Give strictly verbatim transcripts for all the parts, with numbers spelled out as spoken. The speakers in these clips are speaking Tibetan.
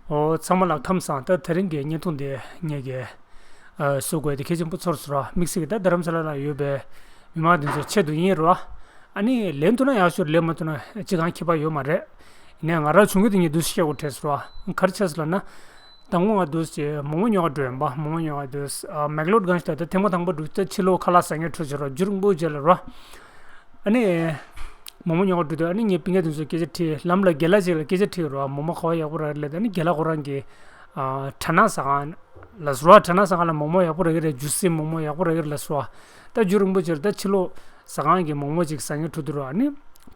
ཨོ་ཚང་མ་ལ་ཁམས་བཟང་། ད་དེ་རིང་གི་བརྙན་ཐུང་འདི་ངས་ཀྱི་ཨ་བཟོ་དགོས་དེ་གལ་ཆེན་པོ་ཚོར་སོང་ར། དམིགས་བསལ་གྱི་ད་རྡ་རམ་ས་ལ་ལ་ཡོད་པའི་མི་མང་དེ་ཚོའི་ཆེད་དུ་ཡིན་ར། ཨ་ནི་ལན་ཐུབ་ན་ཡག་ཤོས། ལན་མ་ཐུབ་ན་ཅི་གང་ཁྱད་པར་ཡོད་མ་རེད། ཡིན་ནའི་ང་རང་བྱུང་རྒྱུ་དེ་ངས་འདུག་སེ་བཤད་དགོས་བྲེལ་སོང་ར། ག་རེ་བྱས་སོང་ལབ་ན། དང་པོ་ང་འདུག་སེ་མོག་མོག་ཉོ་ག་འགྲོ་ཡིན་པ། མོག་མོག་ཉོ་ག་འདུག་སེ་ཨ་མེག་ལོཌ་སྒང་ཞིག་ད་ལྟ་ཐེངས་མ་དང་པོ་འགྲོ་ད་ཕྱི་ལོགས་ཁ་ལག་ཟ་མཁན་འཕྲོད་བྱེད་ར། རྒྱུན་རིང་པོ་རྗེས་ལ་ར། ཨ་ནི། མོག་མོག་ཉོ་ག་འགྲོ་དུས་ཨ་ནི་ངའི་སྤུན་ཀྱག་དེ་ཚོས་སྐད་ཆ་དྲིས། ལམ་ལ་རྒན་ལགས་ཅིག་ལ་སྐད་ཆ་དྲིས་རོ། མོག་མོག་ག་པར་ཡག་པོ་རག་ལབ། ཨ་ནི་རྒན་ལགས་ཁོ་རང་གིས་ཨ་གྲ་ནང་ཟ་ཁང་ལ་ཟེར་བ། གྲ་ནང་ཟ་ཁང་ལ་མོག་མོག་ཡག་པོ་རག་གི་རེད། ཇུ་སི་མོག་མོག་ཡག་པོ་རག་གི་རེད་ལབ་སོང་བ། ད་རྒྱུན་རིང་པོ་ཅིག་ད་ཕྱི་ལོགས་ཟ་ཁང་གི་མོག་མོག་ཅིག་ཟ་མཁན་འཕྲོད་དུས་རོ། ཨ་ནི་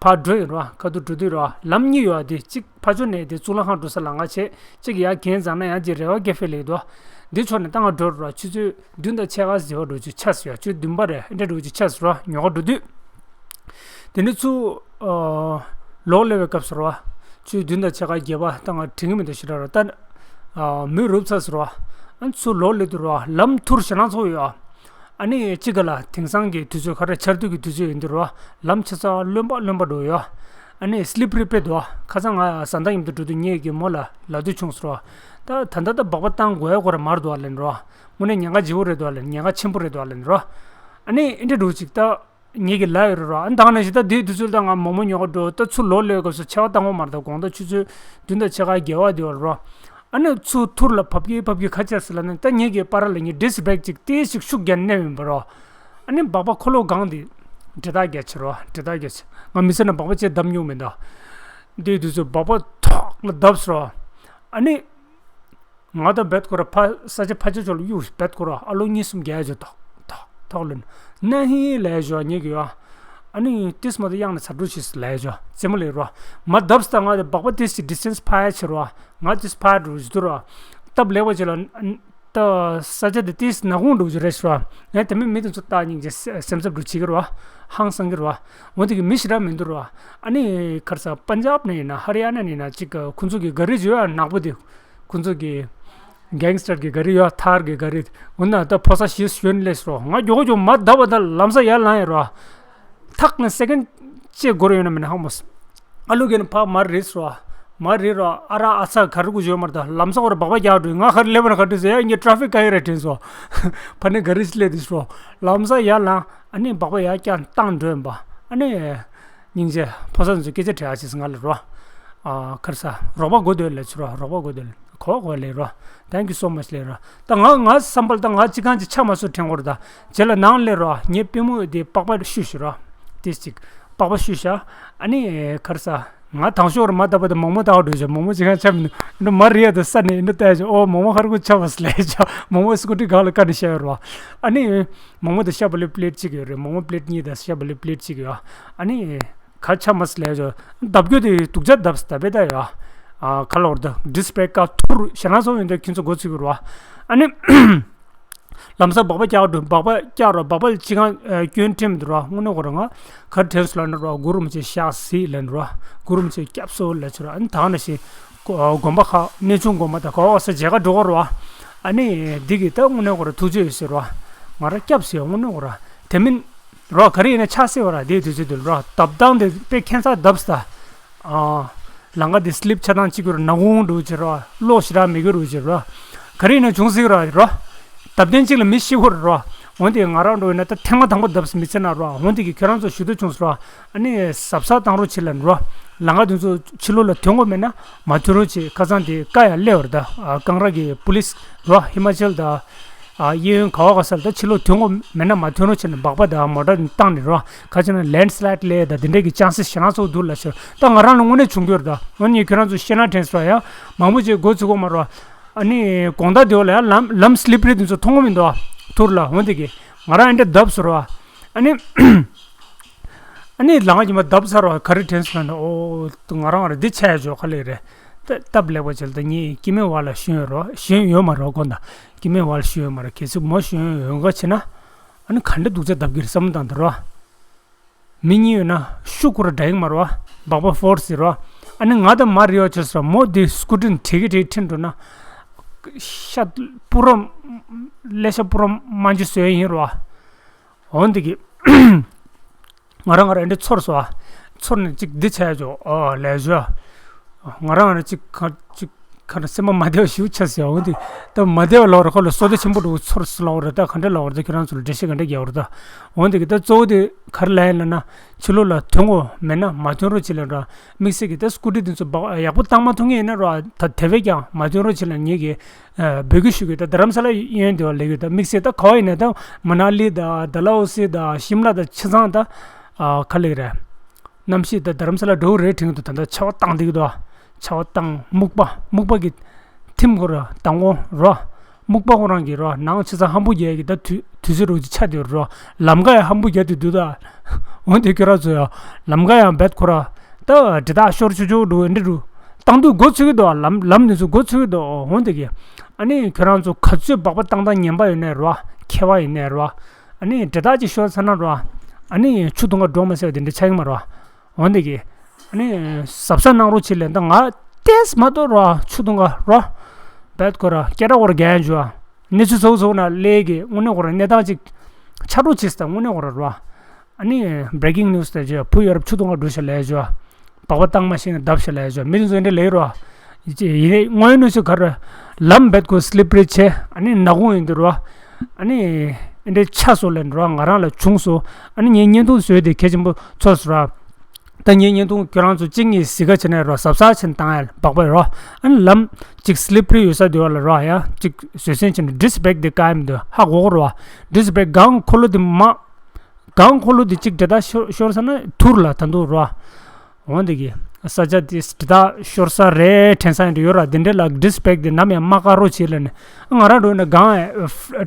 ཕར་འགྲོ་ཡིན་རོ། ཁ་ཐུག་འགྲོ་དུས་རོ། ལམ་གཉིས་ཡོད་ཨ། དེ་གཅིག་ཕར་ཕྱོགས་ནས་དེ་གཙུག་ལག་ཁང་འགྲོ་ས་ལམ་ཁ་བྱས། གཅིག་ཡར་གྱེན་འཛེགས་ན་ཡང་ཅིག་རེ་བ་སྐྱེ་ཕེ་ལེགས་འདུག་འདི་ཕྱོགས་ནས་ད་ང་འགྲོ་རོ། ཆུ་ཚོད་བདུན་དང་ཕྱེད་ཀ་ཟེར་བ་འགྲོ་ཅིག་ཆགས་སོང་ཡ། ཆུ་ཚོད་བདུན་པ་རེད། འདྲ་འགྲོ་ཅིག་ཆགས་སོང་རོ། ཉོ་ག་འགྲོ་དུས། དེ་ནས་ཚུར་ཨ་ལོག་སླེབས་པའི་སྐབས་སུ་རོ། ཆུ་ཚོད་བདུན་དང་ཕྱེད་ཀ་བརྒྱད་པ་ད་ང་དྲན་གི་མི་འདུག་ཞེ་དྲག་རོ། ད་ཨ་མུན་རུབ་ཚར་སོང་རོ། ཨ་ཚུར་ལོག་སླེབས་དུས་རོ། ལམ་ཐུར་ཞེ་དྲག་ཚོགས་ཡོད་ཨ། ཨ་ནི་གཅིག་ག་ལ་དེང་སང་གི་དུས་ཚོད་ག་རེ། ཆར་དུས་ཀྱི་དུས་ཚོད་ཡིན་དུས་རོ། ལམ་ཆ་ཚང་རློན་པ་རློན་པ་འགྲོ་ཡོད། ཨ་ནི་སི་ལི་པ་རི་དཔེ་འདུག་ཁ་སང་ང་བཟའ་ཟླ་མཉམ་དུ་འགྲོ་དུས་ངས་ཀྱི་མོ་ལ་ལབ་དུས་བྱུང་སོང་རོ། ད་ད་ལྟ་ད་སྦག་སྦག་བཏང་དགོས་ཡ་ཁོ་ར་མར་འདུག་ཨ་ལབ་རོ། དངོས་གནས་ཉེན་ཁ་ལྗིད་པོ་རེད་འདུག་ཨ་ལབ། ཉེན་ཁ་ཆེན་པོ་རེད་འདུག་ཨ་ལབ་རོ། ཨ་ནི་ཨེ་འདྲ་འགྲོ་ཅིག་ད། ངེད་ཀྱི་ལ་ཡོད་རེད་རོ། ཨ་ནི་ད་ག་ནང་བཞིན་ད་དེའི་དུས་ཚོད་ད་ང་མོག་མོག་ཉོ་ག་འགྲོ། ད་ཚུར་ལོག་སླེབས་སྐབས་སུ་ཆར་པ་བཏང་བ་མ་རེད། ད་དགོང་དག་ཆུ་ཚོད་བདུན་དང་ཕྱེད་ཀ་བརྒྱད་པ་དེ་བ་རོ། ཨ་ནི་ཚུར་ཐུར་ལ་བབས་ཀྱི་བབས་ཀྱི་ག་ཅི་ཟེར་ལབ་ན། ད་ངེད་ཀྱི་པར་ལ་ངས་ཌི་སི་རེ་སི་པེག་ཅིག་ཏོག་ཙམ་ཤུགས་རྒྱག་ནས་ཡིན་པ་རོ། ཨ་ནི་སྦག་སྦག་འཁོར་ལོ་སྒང་དེ་འདྲེད་ཐག་རྒྱག་བྱས་རོ། འདྲེད་ཐག་རྒྱག་བྱས། ང་མི་ཚེ་ནང་སྦག་སྦག་ཅིག་བརྡབས་མྱོང་མེད་ད། དེའི་དུས་ཚོད་སྦག་སྦག་ཐོག་ལ་བརྡབས་སོང་རོ། ཨ་ནི། ང་ད་རྦད་ཁོ་ར་ཕ་ས་ཆ་ཕ་ཆ་ཕྱོགས་ལ་གཡུག་རྦད་ཁོ་ར་ཨ་ལོ་གཉིས་གསུམ་རྒྱག་ཡ་ཅོ་ཐོག་ཐོག་ཐོག་ལོན་ན་ཧི་ལས་ཞོ་ཉེ་གི་ཡོ། ཨ་ནི་ཏིས་མ་ད་གཡང་ནས་ཚ་དྲོ་ཞིག་ལས་ཞོ་རྩེ་མོ་ལས་རོ། མ་བརྡབས་ད་ང་དེ་སྦག་སྦག་ཏིས་ཀྱི་ཌི་སི་ཊེན་སི་ཕ་ཡ་ཆེ་རོ། ང་ཏིས་ཕ་ཡ་འགྲོ་ཞིག་འདུག་རོ། སྟབས་ལེགས་པ་ཅིག་ལ་ད་ས་ཆ་དེ་ཏིས་ནག་ཁུང་འགྲོ་ཞིག་རེད་ཞོ། ངས་དེ་མིན་མི་དེ་ཚོ་ལྟ་སྙིང་རྗེ་སེམས་འཚབ་འགྲོ་བྱེད་ཀྱི་རོ། ཧང་སང་གི་རོ། འོ་དེ་གི་མི་ཞེ་དྲག་མི་འདུག་རོ། ཨ་ནི་ཁར་ས་པན་ཇབ་ནས་ཡིན་ན་ཧ་རི་ཡ་ན་ནས་ཡིན་ན་ཅིག་ཁོང་ཚོ་གི་ག་རི་ཅིག་ཡོད་ཨ། ནག་པོ་དེ། ཁོང་ཚོ་གི་གེང་སི་ཊར་གི་ག་རི་ཡོད། ཐར་གི་ག་རི། འོ་ན་ད་ཕོ་གསར་ཞིག་ཞོན་སླེབས་སོ། ང་མགྱོགས་མགྱོགས་མར་བརྡབས་པ་ད་ལམ་སང་ཡར་ལངས་ཡོད་རོ། ཐག་ནས་སེ་ཀེན་ཌི་གཅིག་འགོར་ཡོད་ན་མིན་ན་ཧང་མོ་སི། ཨ་ལུ་གན་ཕར་མར་རེད་སོ། མར་རེད་རོ། ཨ་ར་ཨ་ཚ་ག་རི་གུ་ཞོན་མར་ད་ལམ་སང་འོར་སྦག་སྦག་རྒྱག་འགྲོ། ང་ག་རི་སླེབས་པ་ན་ག་རི་ཟེར་ཡ། ངས་ཊེ་ཕིག་ག་ཡོད་རེད་དྲན་སོ། ཕ་ནས་ག་རི་སླེབས་དུས་སོ། ལམ་སང་ཡར་ལངས། ཨ་ནི་སྦག་སྦག་ཡར་བརྐྱངས་བཏང་འགྲོ་ཡིན་པ། ཨ་ནི། སྙིང་རྗེ། ཕོ་གསར་ཚོས་སྐད་ཆ་དྲི་ཨ་ཅེས་ང་ལ་རོ། ཨ་ཁར་ས་རོགས་པ་དགོས་འདོད་ལས་ཚུར་རོ། རོགས་པ་དགོས་འདོད་ལས་གོ་གོ་ལས་རོ། Thank you so much ལས་རོ། ད་ང་ང་བསམ་པར་ད་ང་ཅི་གང་ཅི་ཆ་མ་སོ་དྲན་གོ་ར། ད་རྗེས་ལ་ནང་ལས་རོ། ངའི་པུས་མོ་དེ་པགས་པ་བཤུས་ཤི་རོ། དེ་ཅིག་པགས་པ་བཤུས་ཤ། ཨ་ནི་ཁར་ས་ང་དང་ཤོར་མ་བཏབ་པ་དེ་མོག་མོག་ཏག་འགྲོ་ཤ། མོག་མོག་ཅི་གང་ཆ་མི་འདུག་མ་རེད་ད་ས་ནས་འདི་ལྟ་ཡ་ཅིག་ཨོ་མོག་མོག་ཧར་གོ་ཆ་བ་སི་ལས་ཅ། མོག་མོག་སི་ཀུ་ཊི་གང་ལ་ཀ་ནས་ཤ་ཡོད་རོ། ཨ་ནི། མོག་མོག་དེ་ཤ་བ་ལེ་པི་ལེཊ་གཅིག་ཡོད་རེད། མོག་མོག་པི་ལེཊ་གཉིས་དང་ཤ་བ་ལེ་པི་ལེཊ་གཅིག་ཡོད། ཨ་ནི། ག་ཆ་མ་སི་ལས་ཅོ། བརྡབ་རྒྱུ་དེ་སྡུག་ཅག་བརྡབ་སི་ད་བེ་ད་ཡོད། ཨ་ག་ལོར་ད་ཌི་སི་པེག་ཀ་ཐུར་ཞེ་ན་སོང་ཡོད་འདི་ཁྱེད་ཚོ་མགོ་ཚོས་གི་རོ། ཨ་ནི། ལམ་སང་སྦག་སྦག་རྒྱག་འགྲོ། སྦག་སྦག་རྒྱག་རོ། སྦག་སྦག་ཅི་གང་སྐྱོན་ཁྲིམས་འདི་རོ། དངོས་གནས་གོ་ར་ང་གར་དྲན་སོ་ལ་ན་རོ། གུ་རུ་མི་ཆེ་ཤག་སི་ལ་ན་རོ། གུ་རུ་མི་ཆེ་སྐྱབས་སོ་ལ་ཆུ་རོ། ཨ་ནི་ད་ན་ཤི། དགོན་པ་ཁག་གནས་ཆུང་དགོན་པ་དང་ག་བ་ས་མཇལ་ཁ་འགྲོ་ག་རོ། ཨ་ནི་འདི་གི་ད་དངོས་གནས་གོ་ར་ཐུགས་རྗེ་ཡོད་ཟེར་རོ། ང་ར་སྐྱབས་སེ་དངོས་གནས་གོ་ར་དེ་མིན་རོ། ག་རེ་ཡིན་ན་ཆགས་སེ་བ་ར་དེའི་དུས་ཚོད་དུ་རོ། བརྡབ་སྟངས་དེ་དཔེ་ཁྱད་མཚར་བརྡབས་ད། ཨ། ལམ་ཁ་དེ་སི་ལིབ་ཆ་སྟངས་གཅིག་གོ་ར་ནག་ཁུང་འགྲོ་ཆེ་རོ། གློག་ཞེ་དྲག་མི་དགོས་རོ་ཆེ་རོ། ག་རེ་ཡིན་ན་བྱུང་སྲིད་རོ་རོ། བརྡབ་ཐེངས་གཅིག་ལ་མི་ཤི་ཁོ་ར་རོ། འོན་ཏེ་ང་རང་འགྲོ་ཡིན་ན་ད་ཐེངས་མ་དང་པོ་བརྡབས་སི་མི་ཚེ་ན་རོ། འོན་ཏེ་གི་ཁྱོད་རང་ཚོ་ཞུ་དོ་བྱུང་སི་རོ། ཨ་ནི་གཟབ་གཟབ་བཏང་རོགས་བྱེད་ལབ་ནི་རོ། ལམ་ཁ་དེ་ཚོ་ཕྱི་ལོགས་ལ་ཐོན་དགོས་མེད་ན་མ་ཐོན་རོགས་བྱེད། ཁ་སང་དེ་ཀ་ཡ་སླེབས་བར་ད་ཨ་ཀང་ར་གི་པུ་ལིས་རོ། ཧི་མ་ཅལ་ད་ཨ་གཡས་གཡོན་ག་བ་ག་ས་ལ་ད་ཕྱི་ལོགས་ཐོན་དགོས་མེད་ན་མ་ཐོན་རོགས་བྱེད་ནས་སྦག་སྦག་ད་མོ་ཊ་བཏང་ནི་རོ། ཁ་ཅིག་ན་ལེན་སི་ལའིཌ་སླེབས་ད་དེ་འདྲས་ཀྱི་ཅན་སི་ཞེ་དྲག་ཚོགས་འདུག་ལ་ཤོར། ད་ང་རང་ལ་དངོས་གནས་བྱུང་རྒྱུ་རེད། ད་འོ་ནི་ཁྱོད་རང་ཚོ་ཤེས་ན་དྲན་སོ་ཡ། མང་པོ་ཅིག་མགོ་ཚོས་གོ་མ་རོ། ཨ་ནི་དགོང་དག་དེ་བ་ལ་ཡང་ལམ་ལམ་སི་ལིབ་རི་དེ་ཚོ་མཐོང་གི་མི་འདུག་ཐུར་ལ་འོན་ཏེ་གི་ང་རང་ཨེ་འདྲ་བརྡབས་སོ་རོ། ཨ་ནི། ཨ་ནི་ལམ་ཁ་ཉི་མ་བརྡབས་ཚར་བ་ག་རེ་དྲན་སོང་ན། ཨོ། ང་རང་ང་རང་འདི་ཆ་ཡ་ཆོག་ག་ལེ་རེད། ད་སྟབས་ལེགས་པ་བྱས་ལ་ད་ངས་སྐྱེ་དམན་བར་ལ་ཞོན་ཡོད་རོ། ཞོན་ཡོད་མ་རོ་དགོངས་དག་སྐྱེ་དམན་བར་ལ་ཞོན་ཡོད་མ་རོ། གལ་སྲིད་མོ་ཞོན་ཡོད་འགའ་བྱས་ན། ཨ་ནི་ག་འདྲ་སྡུག་ཅག་བརྡབ་ཀྱི་རེད་བསམ་བློ་བཏང་ད་རོ། མི་གཉིས་ཡོད་ན་ཤུགས་ཁོ་ར་འདྲ་ཡིན་མ་རོ། སྦག་སྦག་ཕོར་སི་རོ། ཨ་ནི་ང་དང་མ་རེ་བ་བྱས་སོ་ར། མོ་དེ་སྐུ་དྲིན་བྲེ་གི་བྲེ་ཁྲིན་འགྲོ་ན། ཤ་སྤུ་རོ། ཀླད་ཤ་སྤུ་རོ་མ་འཇུ་སོས་ཡིན་རོ། འོན་ཏེ་གི། ང་རང་ང་རང་འདི་ཚོར་སོ། ཚོར་ནས་ཅིག་འདི་བྱས་ཆོག་ཨོ་ལས་ཞོ། ང་རང་ང་རང་ཅིག་ག་ཅིག་ ཁ་ན་སེམས་པ་མ་བདེ་བ་ཞིག་ཆགས་སོང་། འོན་ཏེ་ད་མ་བདེ་བ་ལབ་ར་ཁོ་ལ་བསོད་བདེ་ཆེན་པོ་འདྲ་བོ་ཚོར་སོང་ལབ་ར། ད་ག་འདྲ་ལབ་ར། ད་ཁྱོད་རང་ཚོ་ལ་འགྲེལ་བཤད་ག་འདྲ་རྒྱག་ར། ད་འོན་ཏེ་གི་ད་གཙོ་བོ་དེ་ག་རེ་ལབ་ཡིན་ལབ་ན། ཕྱི་ལོགས་ལ་ཐོན་དགོས་མེད་ན་མ་ཐོན་རོགས་བྱེད་ལབ་ར། དམིགས་བསལ་གྱི་ད་སྐུ་དྲི་དེ་ཚོ་འབག་ཡག་པོ་བཏང་མ་ཐུབ་མཁན་ཡིན་ན་ར། ད་དེ་བས་ཀྱང་མ་ཐོན་རོགས་བྱེད་ལབ་ངེད་ཀྱིས་འབོད་སྐུལ་ཞུ་གི། ད་རྡ་རམ་ས་ལ་གཡས་གཡོན་དེ་བ་ལབ་གི། ད་དམིགས་བསལ་ད་ག་བ་ཡིན་ན་ད་མ་ན་ལི་དང་ཌལ་ཧོ་སི་དང་ཤིམ་ལ་དང་ཆ་ཚང་ད་ག་ལབ་གི་རེད། གནམ་གཤིས་ད་རྡ་རམ་ས་ལ་འདྲ་བོ་རེད་དྲན་གི་འདུག་ད་ལྟ་ཆར་པ་བཏང་བསྡད་ཀྱི་འདུག་ཆར་པ་བཏང་། སྨུག་པ་སྨུག་པ་གི་ཐིམ་ཁོ་ར་དང་པོ་ར། སྨུག་པ་ཁོ་རང་གི་ར་ནང་ཆ་ཚང་ཧམ་པོ་རྒྱག་གི། ད་དུས་དུས་ཚོད་རོགས་ཀྱི་ཆ་དེ་ར་ལམ་ཁ་ཡང་ཧམ་པོ་རྒྱག་དུས་འདུག་ད་འོན་ཏེ་ཁྱོད་རང་ཚོ་ཡང་ལམ་ཁ་ཡང་རྦད་ཁོ་ར་ད་དྲི་དག་ཤོར་ཆོག་ཆོག་འགྲོ་འདི་འགྲོ་བཏང་དུས་འགོ་ཚུགས་ཀྱི་འདུག་ལམ་ལམ་འདི་ཚོ་འགོ་ཚུགས་ཀྱི་འདུག་འོན་ཏེ་གི་ཨ་ནི་ཁྱོད་རང་ཚོ་ག་ཚོད་སྦག་པ་བཏང་སྟངས་ངན་པ་ཡོད་ནའི་ར། མཁས་པ་ཡིན་ནའི་ར། ཨ་ནི་དྲི་དག་ཅིག་ཤོར་ཚར་ན་ར། ཨ་ནི་ཆུ་འཐུང་ག་འགྲོ་མ་ཟེར་བ་དེ་འདྲ་ཆགས་ཀྱི་མ་རེད། འོན་ཏེ་གི་ཨ་ནི་གཟབ་གཟབ་གནང་རོགས་བྱེད་ལབ། ད་ང་ཏོག་ཙམ་མ་གཏོགས་ར་ཆུ་འཐུང་ག་ར་རྦད་ཁོ་ར་སྐད་གྲགས་ཁོ་ར་རྒྱག་ཡ་འཇུ་བ། གནས་ཚུལ་ཚ་བོ་ཚ་བོ་ན་སླེབས་གི་དངོས་གནས་ཁོ་ར་གནས་སྟངས་ཅིག་ཆགས་རོགས་བྱེད་ཟེར། དངོས་གནས་ཁོ་ར་ར། ཨ་ནི་breaking news དེ་བརྗོད། བུ་ཡ་རབས་ཆུ་འཐུང་ག་འགྲོ་ཤག་ལབ་ཡ་འཇུ་བ། སྦག་པ་བཏང་མ་ཤེས་ན་བརྡབ་ཤག་ལབ་ཡ་འཇུ་བ། མི་དེ་ཚོ་འདི་འདྲ་ལབ་ཀྱི་ར། ཡིན་ནའི་དངོས་ཡོད་གནས་ཚུལ་ག་རེ། ལམ་རྦད་ཁོ་slippery བྱས། ཨ་ནི་ནག་ཁུང་ཡིན་འདུག་ར། ཨ་ནི་འདི་འདྲའི་ཆགས་སོང་ལབ་ར། ང་རང་ལ་བྱུང་སོང་། ཨ་ནི་ངའི་བརྙན་ཐུང་བཟོས་དེ་གལ་ཆེན་པོ་ཚོར་སོང་ར། ད་ངའི་བརྙན་ཐུང་ཁྱོད་རང་ཚོ་གཅིག་གཉིས་གཟིགས་ག་བྱས་ནས་ར་གཟབ་གཟབ་བྱས་ནས་བཏང་ཡ་སྦག་པ་ར། ཨ་ནི་ལམ་གཅིག་slippery ཡོད་ས་དེ་བ་ལ་ར་ཡ་གཅིག་བཟོད་བསྲན་བྱས་ནས་disc brake དེ་བཀག་ཡ་མི་འདུག་ཧ་གོ་གོ་ར། disc brake སྒང་འཁོར་ལོ་དེ་མ་སྒང་འཁོར་ལོ་དེ་གཅིག་དྲི་དག་ཤོར་ཤོར་ས་ན་ཐུར་ལ་ད་འདུག་ར། འོན་ཏེ་གི་ས་ཆ་དེ་དྲི་དག་ཤོར་ས་རེད་དྲན་ས་ཡིན་འདྲ་ཡོད་ར། དེ་འདྲ་ལ་disc brake དེ་ནམ་ཡང་མ་བཀག་རོགས་བྱེད་ལབ་ནས། ང་རང་འགྲོ་ན་སྒང་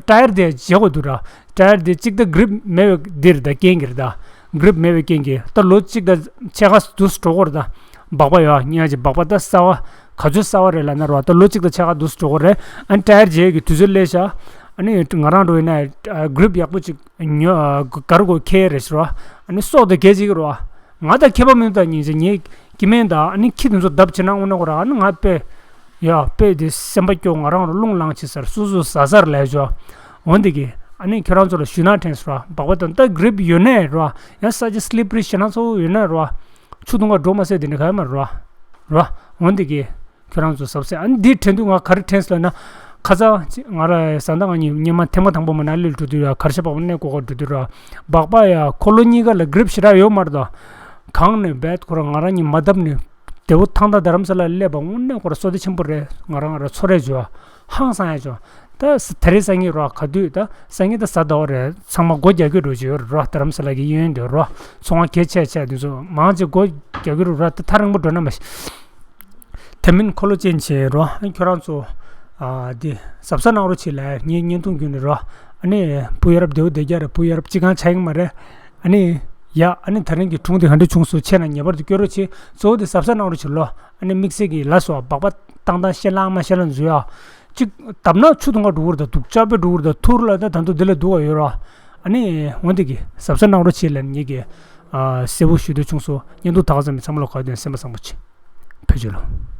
ཊ་ཡར་དེ་བརྗེ་དགོས་འདུག་ར། ཊ་ཡར་དེ་གཅིག་ད་grip མེད་པའི་འདིར་ད་རྐྱེན་གྱིས་རེད་ད། grip མེད་པའི་རྐྱེན་གྱིས་ད་ལོ་གཅིག་ད་ཕྱེད་ཀ་འདུག་འགྲོ་གི་རེད་ད། སྦག་པ་ཡོད་ཉག་ཅིག་སྦག་པ་ད་གསར་བ་ག་ཚོད་གསར་བ་རེད་ལབ་ན་ར། ད་ལོ་གཅིག་ད་ཕྱེད་ཀ་འདུག་འགྲོ་གི་རེད། ཨ་ཊ་ཡར་བརྗེ་གི་དུས་ཚོད་སླེབས་ཤག་ཨ་ནི་ང་རང་འགྲོ་ཡིན་ན་grip ཡག་པོ་ཅིག་ཉོ་གར་དགོས་ཁེལ་རེད་ཟེར་བ། ཨ་ནི་སྲོག་དེ་གས་ཅིག་རེད་བ། ང་ད་མཁས་པ་མིན་ད་ཉིན་ཅིག་ངའི་སྐྱེ་དམན་ད་ཨ་ནི་ཁྱི་དེ་ཚོ་བརྡབ་བྱེད་ན་དངོས་གནས་ཁོ་ར་ཨ་ནི་ང་དཔེ་ཡ་དཔེ་དེ་སེམས་པ་སྐྱོ། ང་རང་ར་རླུང་ལངས་བྱེད་ཟེར་སོ་སོ་ཟ་ཟར་ལས་བྱོ། འོན་ཏེ་གི་ཨ་ནི་ཁྱོད་རང་ཚོ་ལ་ཞུ་ན་དྲན་ཟེར་བ། སྦག་པ་དང་ད་grip ཡོད་ནའི་ར་ཡང་ས་ཆ་slippery ཞེ་ན་ཚ་བོ་ཡོད་ན་ར་ཆུ་འཐུང་ག་འགྲོ་མ་ཟེར་དེ་འདྲ་ག་ཡ་མ་ར་ར། འོན་ཏེ་གི་ཁྱོད་རང་ཚོ་གཟབ་གཟབ། ཨ་ནི་འདི་དྲན་དུས་ང་ག་རེ་དྲན་སོང་ལབ་ན། ཁ་སང་ང་ར་བཟའ་ཟླ་ང་གཉིས་སྔོན་མ་ཐེངས་མ་དང་པོ་མ་ན་ལི་ལ་འགྲོ་དུས་ཡ་གར་ཞབས་པ་གནས་སྐོར་ག་འགྲོ་དུས་ར། སྦག་པ་ཡ་འཁོར་ལོ་གཉིས་ཀ་ལ་grip ཞེ་དྲག་ཡོད་མ་རེད་ད། གང་ནས་རྦད་ཁོ་ར་ང་རང་གཉིས་མ་བརྡབ་ནས་བདེ་བོ་ཐང་ཐང་རྡ་རམ་ས་ལ་སླེབས་པ་དངོས་གནས་ཁོ་ར་བསོད་བདེ་ཆེན་པོ་རེད། ང་རང་ང་ར་ཚོར་རེ་བྱོ། ཧང་སང་ཡ་བྱོ། ད་ད་རེས་སང་ཉིན་ར་ག་དུས་ད་སང་ཉིན་ད་གཟའ་ཟླ་བ་རེད། ཚང་མ་སྒོ་རྒྱག་གི་འགྲོ་བྱོས་ར། རྡ་རམ་ས་ལ་གི་གཡས་གཡོན་དུ་ར་ཚོང་བ་གལ་ཆེ་ཆེ་དེ་ཚོ་མང་ཆེ་སྒོ་རྒྱག་གི་ར། ད་ཐག་རིང་པོ་འགྲོ་ན་མ་ཤེས། དེ་མིན་འཁོར་ལོ་ཅན་བྱེད་རོགས། ཨ་ནི་ཁྱོད་རང་ཚོ་ཨ་འདི་གཟབ་གཟབ་གནང་རོགས་བྱེད་ལ་ངའི་བརྙན་ཐུང་བརྒྱུད་ནས་རོགས། ཨ་ནི་བུ་ཡ་རབས་བདེ་བོ་བདེ་རྒྱ་རེད། བུ་ཡ་རབས་ཅི་གང་ཆགས་ཀྱི་མ་རེད། ཨ་ནི་ཡ་ཨ་ནི་ད་རིང་གི་སྒྲུང་དེ་ག་འདྲ་བྱུང་སོང་། ཆེ་ན་ངེས་པར་དུ་སྐྱོར་རོགས་བྱེད། གཙོ་བོ་དེ་གཟབ་གཟབ་གནང་རོགས་བྱེད་ལོ། ཨ་ནི་དམིགས་བསལ་གྱི་ལ་སོགས་སྦག་པ་བཏང་སྟངས་ཤེས་ལང་མ་ཤེས་ལང་བཟོས་ཡ། གཅིག་བརྡབ་ན་ཆུ་འཐུང་ག་འགྲོ་གི་རེད་ད། དུག་ཅག་པས་འགྲོ་གི་རེད་ད། ཐུར་ལ་ད་ད་དུང་དེ་ལ་སྡུག་ག་ཡོད་རོགས། ཨ་ནི་འོན་ཏེ་གི་གཟབ་གཟབ་གནང་རོགས་བྱེད་ལ་ངེད་ཀྱི་ཨ་གསལ་པོ་ཞུ་འདོད་བྱུང་སོང་། བརྙན་ཐུང་ད་ག་ཙམ་མིན། ཚང་མ་ལ་གོ་བདེ་སེམས་པ་བཟང་པོ་བྱེད། ཕེབས་ཆོག་ལ།